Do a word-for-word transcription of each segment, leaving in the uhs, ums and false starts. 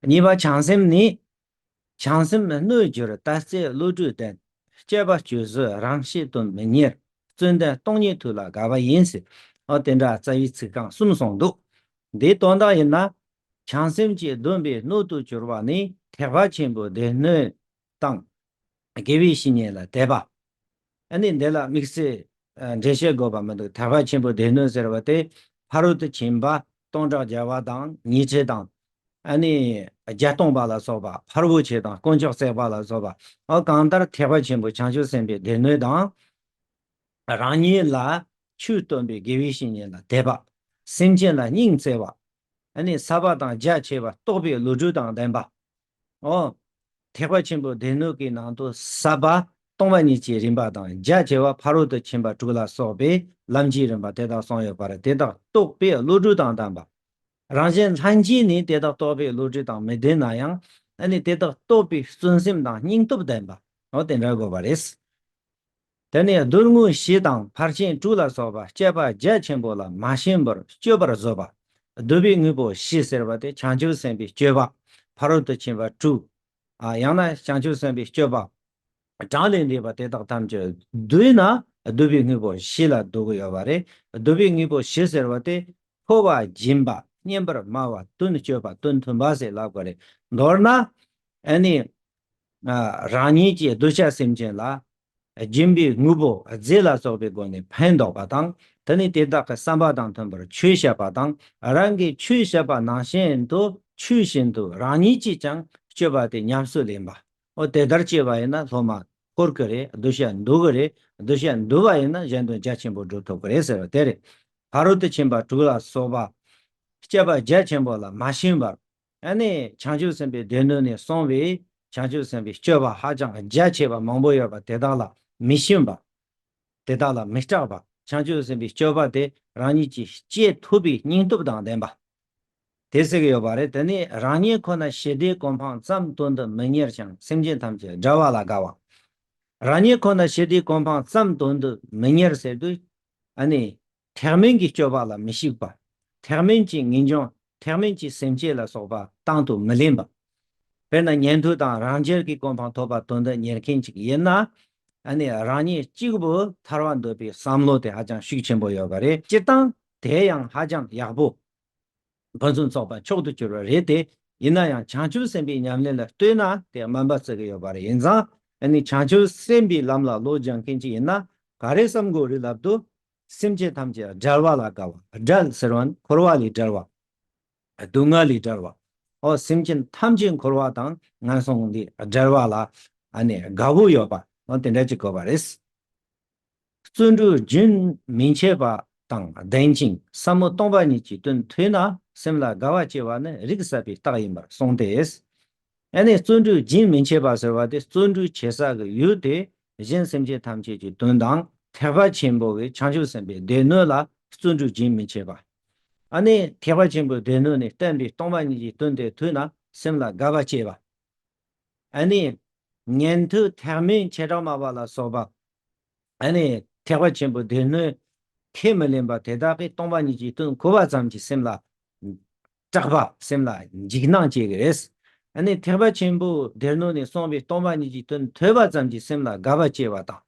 གཉིས་པ་བྱང་སེམས་ནི། བྱང་སེམས་སྣོད་གྱུར་དད་རྩལ་བློ་གྲོས་ལྡན། སྤྱད་པ་སྤྱོད་གཟུགས་རང་བཞིན་དོན་མི་གཉེར། བརྩོན་ལྡན་སྟོང་ཉིད་ཐུགས་ལ་དགའ་བ་ཡིན་ཟེར། འོ་དེ་འདྲ་རྩ་བའི་ཚིག་རྐང་གསུམ་གསུངས་འདུག་འདིའི་དོན་དག་ཡིན་ན། བྱང་སེམས་ཀྱི་སྡོམ་པའི་སྣོད་དུ་གྱུར་པ་ནི་ཐེག་པ་ཆེན་པོའི་སྡེ་སྣོད་དང་། དགེ་བའི་བཤེས་གཉེན་ལ་དད་པ། ཨ་ནི་འདི་ལ་དམིགས་བསལ་འགྲེལ་བཤད་དགོས་པ་མི་འདུག་ཐེག་པ་ཆེན་པོའི་སྡེ་སྣོད་ཟེར་བ་དེ་ཕ་རོལ་ཏུ་ཕྱིན་པ་སྟོང་ཕྲག་བརྒྱ་པ་དང་ཉི་ཁྲི་དང་། ཨ་ནི་བརྒྱད་སྟོང་པ་ལ་སོགས་པ་ཕ་རོལ་ཕྱིན་དང་དཀོན་མཆོག་སྲེད་པ་ལ་སོགས་པ། འོ་གང་ལྟར་ཐེག་པ་ཆེན་པོ་བྱང་ཆུབ་སེམས་དཔའི་སྡེ་སྣོད་དང་། རང་ཉིད་ལ་ཆོས་སྟོན་པའི་དགེ་བའི་བཤེས་གཉེན་ལ་དད་པ། སེམས་ཅན་ལ་སྙིང་བརྩེ་བ། ཨ་ནི་ཟབ་པ་དང་རྒྱ་ཆེ་བ་རྟོགས་པའི་བློ་གྲོས་དང་ལྡན་པ། འོ། ཐེག་པ་ཆེན་པོའི་སྡེ་སྣོད་ཀྱི་ནང་དུ་ཟབ་པ་སྟོང་པ་ཉིད་ཀྱི་རིམ་པ་དང་རྒྱ་ཆེ་བ་ཕ་རོལ་ཏུ་ཕྱིན་པ་དྲུག་ལ་སོགས་པའི་ལམ་གྱི་རིམ་པ་དེ་དག་གསུངས་ཡོད་པ་རེད། དེ་དག་རྟོགས་པའི་བློ་གྲོས་དང་ལྡན་པ། རང་གཞན་ལྷན་སྐྱེས་ནི་དེ་དག་རྟོགས་པའི་བློ་གྲོས་དང་མི་ལྡན་ན་ཡང་། ཨ་ནི་དེ་དག་རྟོགས་པའི་བརྩོན་སེམས་དང་སྙིང་སྟོབས་ལྡན་པ། འོ་དེ་འདྲ་དགོས་པ་རེད། དེ་ནས་སྡུག་བསྔལ་བཞི་དང་ཕར་ཕྱིན་དྲུག་ལ་སོགས་པ་སྤྱད་པ་རྒྱ་ཆེན་པོ་ལ་མ་ཞེན་པར་སྤྱོད་པར་བཟོད་པ། བསྡུ་བའི་དངོས་པོ་བཞི་ཟེར་བ་དེ་བྱང་ཆུབ་སེམས་དཔའི་སྤྱོད་པ། ཕ་རོལ་ཏུ་ཕྱིན་པ་དྲུག་ཨ་ཡང་ན་བྱང་ཆུབ་སེམས་དཔའི་སྤྱོད་པ། གྲངས་ལས་འདས་པ་དེ་དག་ཐམས་ཅད་བསྡུས་ན་བསྡུ་བའི་དངོས་པོ་བཞི་ལ་འདོད་ཀྱི་ཡོད་པ་རེད། བསྡུ་བའི་དངོས་པོ་བཞི་ཟེར་བ་དེ། འཕོ་བ་སྦྱིན་པ། བསྙེན་པར་སྨྲ་བ། དོན་སྤྱོད་པ། དོན་མཐུན་པ་ཟེར་ལབ་དགོས་རེད། མདོར་ན། ཨ་ནི། ཨ་རང་ཉིད་ཀྱི་གདུལ་བྱ་སེམས་ཅན་ལ། སྦྱིན་པའི་དངོས་པོ་རྫས་ལ་སོགས་པའི་སྒོ་ནས་ཕན་འདོགས་པ་དང་། དེ་ནི་དེ་དག་གི་བསམ་པ་དང་མཐུན་པར་ཆོས་བཤད་པ་དང་། རང་གིས་ཆོས་བཤད་པ་ནང་བཞིན་དུ་ཆོས་བཞིན་དུ་རང་ཉིད་ཀྱིས་ཀྱང་སྤྱོད་པ་དེ་ཉམས་སུ་ལེན་པ། འོ་དེ་ལྟར་སྤྱོད་པ་ཡིན་ན་སློབ་མ་འཁོར་གི་རེད། གདུལ་བྱ་འདུལ་གི་རེད། གདུལ་བྱ་འདུལ་བ་ཡིན་ན་གཞན་དོན་རྒྱ་ཆེན་པོ་སྒྲུབ་ཐུབ་ཀྱི་རེད་ཟེར་བ་དེ་རེད། ཕ་རོལ་ཏུ་ཕྱིན་པ་དྲུག་ལ་སོགས་པ། སྤྱད་པ་རྒྱ་ཆེན་པོ་ལ་མ་ཞེན་པར། ཨ་ནི་བྱང་ཆུབ་སེམས་དཔའི་སྡེ་སྣོད་ནས་གསུངས་པའི་བྱང་ཆུབ་སེམས་དཔའི་སྤྱོད་པ་ཧ་ཅང་རྒྱ་ཆེ་བ་མང་པོ་ཡོད་པ་དེ་དག་ལ་མི་ཞེན་པ། དེ་དག་ལ་མི་སྐྲག་པ། བྱང་ཆུབ་སེམས་དཔའི་སྤྱོད་པ་དེ་རང་ཉིད་ཀྱིས་སྐྱེ་ཐུབ་པའི་སྙིང་སྟོབས་དང་ལྡན་པ། དེ་ཟེར་གྱི་ཡོད་པ་རེད། དེ་ནི་རང་ཉིད་ཁོ་ན་ཞི་བདེའི་གོ་འཕང་ཙམ་དོན་དུ་མི་གཉེར་ཞིང་སེམས་ཅན་ཐམས་ཅད་བསྒྲལ་བ་ལ་དགའ་བ། རང་ཉིད་ཁོ་ན་ཞི་བདེའི་གོ་འཕང་ཙམ་དོན་དུ་མི་གཉེར་ཟེར་དུས། ཨ་ནི། ཐེག་དམན་གྱི་སྤྱོད་པ་ལ་མི་ཞུགས་པ། ཐེག་དམན་གྱི་ངེས་འབྱུང་། ཐེག་དམན་གྱི་སེམས་བསྐྱེད་ལ་སོགས་པ་དང་དུ་མི་ལེན་པ། དཔེར་ན་ཉན་ཐོས་དང་རང་རྒྱལ་གྱི་གོ་འཕང་ཐོབ་པ་དོན་དུ་གཉེར་མཁན་ཅིག་ཡིན་ན། ཨ་ནི་རང་ཉིད་གཅིག་པུ་ཐར་བ་འདོད་པའི་བསམ་བློ་དེ་ཧ་ཅང་ཤུགས་ཆེན་པོ་ཡོད་པ་རེད། སྤྱིར་བཏང་དེ་ཡང་ཧ་ཅང་ཡག་པོ། ཕུན་སུམ་ཚོགས་པ་མཆོག་ཏུ་གྱུར་པ་རེད་དེ། ཡིན་ན་ཡང་བྱང་ཆུབ་སེམས་དཔའི་ཉམས་ལེན་ལ་ལྟོས་ན་དེ་དམན་པ་བརྩི་གི་ཡོད་པ་རེད། ཡིན་ཙང་ཨ་ནི་བྱང་ཆུབ་སེམས་དཔའི་ལམ་ལ་བློ་སྦྱང་མཁན་ཅིག་ཡིན་ན་ག་རེ་བསམ་དགོས་རེད་ལབ་དུས། སེམས་ཅན་ཐམས་ཅད་བསྒྲལ་བ་ལ་དགའ་བ། བསྒྲལ་ཟེར་བ་ནི་འཁོར་བ་ལས་བསྒྲལ་བ། སྡུག་བསྔལ་ལས་བསྒྲལ་བ། འོ་སེམས་ཅན་ཐམས་ཅད་འཁོར་བ་དང་ངན་སོང་ལས་བསྒྲལ་བ་ལ་ཨ་ནི་དགའ་བོ་ཡོད་པ། འོ་དེ་འདྲ་ཅིག་དགོས་པ་རེད། བརྩོན་འགྲུས་རྒྱུན་མི་འཆད་པ་དང་ལྡན་ཅིང་ཟབ་མོ་སྟོང་པ་ཉིད་ཀྱི་དོན་ཐོས་ན་སེམས་ལ་དགའ་བ་སྐྱེ་བ་ནི་རིགས་ཟབ་པའི་རྟགས་ཡིན་པར་གསུངས་ཏེ། ཨ་ནི་བརྩོན་འགྲུས་རྒྱུན་མི་འཆད་པ་ཟེར་བ་དེ་བརྩོན་འགྲུས་བྱེད་ས་གི་ཡུལ་དེ་གཞན་སེམས་ཅན་ཐམས་ཅད་ཀྱི་དོན་དང་ཐེག་པ་ཆེན་པོ་གི་བྱང་ཆུབ་སེམས་དཔའི་སྡེ་སྣོད་ལ་བརྩོན་འགྲུས་རྒྱུན་མི་འཆད་པ། ཨ་ནི་ཐེག་པ་ཆེན་པོའི་སྡེ་སྣོད་ནས་བསྟན་པའི་སྟོང་པ་ཉིད་ཀྱི་དོན་དེ་ཐོས་ན་སེམས་ལ་དགའ་བ་སྐྱེ་བ། ཨ་ནི། ཉན་ཐོས་ཐེག་དམན་བྱེ་བྲག་སྨྲ་བ་ལ་སོགས་པ། ཨ་ནི། ཐེག་པ་ཆེན་པོའི་སྡེ་སྣོད་ཁས་མི་ལེན་པ་དེ་དག་གིས་སྟོང་པ་ཉིད་ཀྱི་དོན་གོ་བ་ཙམ་གྱིས་སེམས་ལ། སྐྲག་པ། སེམས་ལ་འཇིགས་སྣང་སྐྱེ་གི་རེད། ཨ་ནི་ཐེག་པ་ཆེན་པོའི་སྡེ་སྣོད་ནས་གསུངས་པའི་སྟོང་པ་ཉིད་ཀྱི་དོན་ཐོས་པ་ཙམ་གྱིས་སེམས་ལ་དགའ་བ་སྐྱེ་བ་དང་།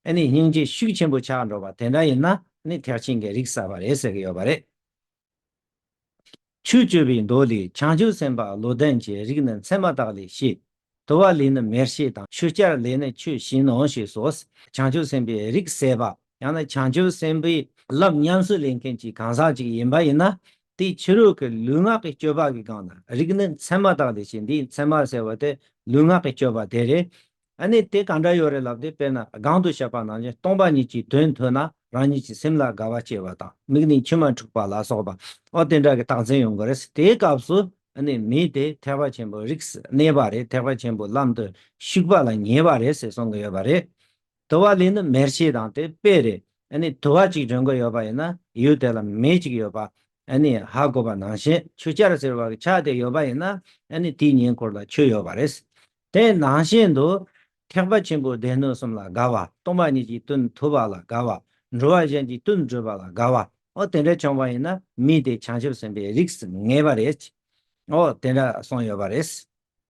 ཨ་ནི་སྙིང་རྗེ་ཤུགས་ཆེན་པོ་ཆགས་འགྲོ་བ་དེ་འདྲ་ཡིན་ན་ཨ་ནི་ཐེག་ཆེན་གྱི་རིགས་ཟབ་པ་རེད་ཟེར་གི་ཡོད་པ་རེད། ཆོས་སྤྱོད་པའི་མདོ་ལས། བྱང་ཆུབ་སེམས་དཔའ་བློ་ལྡན་གྱི་རིགས་ནི་མཚན་མ་དག་ལས་སྐྱེ། དུ་བ་ལས་ནི་མེར་སྐྱེས་དང་། ཆོས་སྐྱར་ལས་ནི་ཆོས་བཞིན་ནོ་ཞེས་སོ། བྱང་ཆུབ་སེམས་དཔའི་རིགས་ཟད་པ། ཡང་ན་བྱང་ཆུབ་སེམས་དཔའི་ལམ་ཉམས་སུ་ལེན་མཁན་གྱི་གང་ཟག་ཅིག་ཡིན་པ་ཡིན་ན། དེའི་ཕྱི་རོལ་གྱི་ལུས་ངག་གི་སྤྱོད་པ་གི་སྒང་ན་རིགས་ནི་མཚན་མ་དག་ལས་སྐྱེ། འདིའི་མཚན་མ་ཟེར་བ་དེ་ལུས་ངག་གི་སྤྱོད་པ་དེ་རེད། ཨ་ནི་དེ་ག་འདྲ་ཡོད་རེད་ལབ་དུས། དཔེར་ན་སྒང་དུ་བཤད་པ་ནང་བཞིན་སྟོང་པ་ཉིད་ཀྱི་དོན་ཐོས་ན་རང་ཉིད་ཀྱི་སེམས་ལ་དགའ་བ་སྐྱེ་བ་དང་། མིག་ནི་མཆི་མ་འཁྲུགས་པ་ལ་སོགས་པ། ཨོ་དེ་འདྲ་གི་རྟགས་མཚན་ཡོང་གི་རེད། དེའི་སྐབས་སུ་ཨ་ནི་མི་དེ་ཐེག་པ་ཆེན་པོའི་རིགས་སུ་གནས་པ་རེད། ཐེག་པ་ཆེན་པོའི་ལམ་དུ་ཞུགས་པ་ལ་ཉེ་བ་རེད་ཟེར་གསུང་གི་ཡོད་པ་རེད། དུ་བ་ལས་ནི་མེར་སྐྱེས་དང་དེ་དཔེ་རེད། ཨ་ནི་དུ་བ་གཅིག་སྒྲོན་གྱི་ཡོད་པ་ཡིན་ན་ཡུལ་དེ་ལ་མེ་གཅིག་ཡོད་པ། ཨ་ནི་ཧ་གོ་བ་ནང་བཞིན། ཆུ་སྐྱར་ཟེར་བ་གི་ཆ་དེ་ཡོད་པ་ཡིན་ན་ཨ་ནི་དེའི་ཉེ་འཁོར་ལ་ཆུ་ཡོད་པ་རེད། དེ་ནང་བཞིན་དུ་ཐེག་པ་ཆེན་པོའི་སྡེ་སྣོད་གསུམ་ལ་དགའ་བ། སྟོང་པ་ཉིད་ཀྱི་དོན་ཐོས་པ་ལ་དགའ་བ། འགྲོ་བ་གཞན་གྱི་དོན་བགྲོད་པ་ལ་དགའ་བ། ཨོ་དེ་འདྲ་བྱུང་བ་ཡིན་ན་མི་དེ་བྱང་ཆུབ་སེམས་དཔའི་རིགས་སུ་ངེས་པ་རེད། ཨོ་དེ་འདྲ་གསུངས་ཡོད་པ་རེད།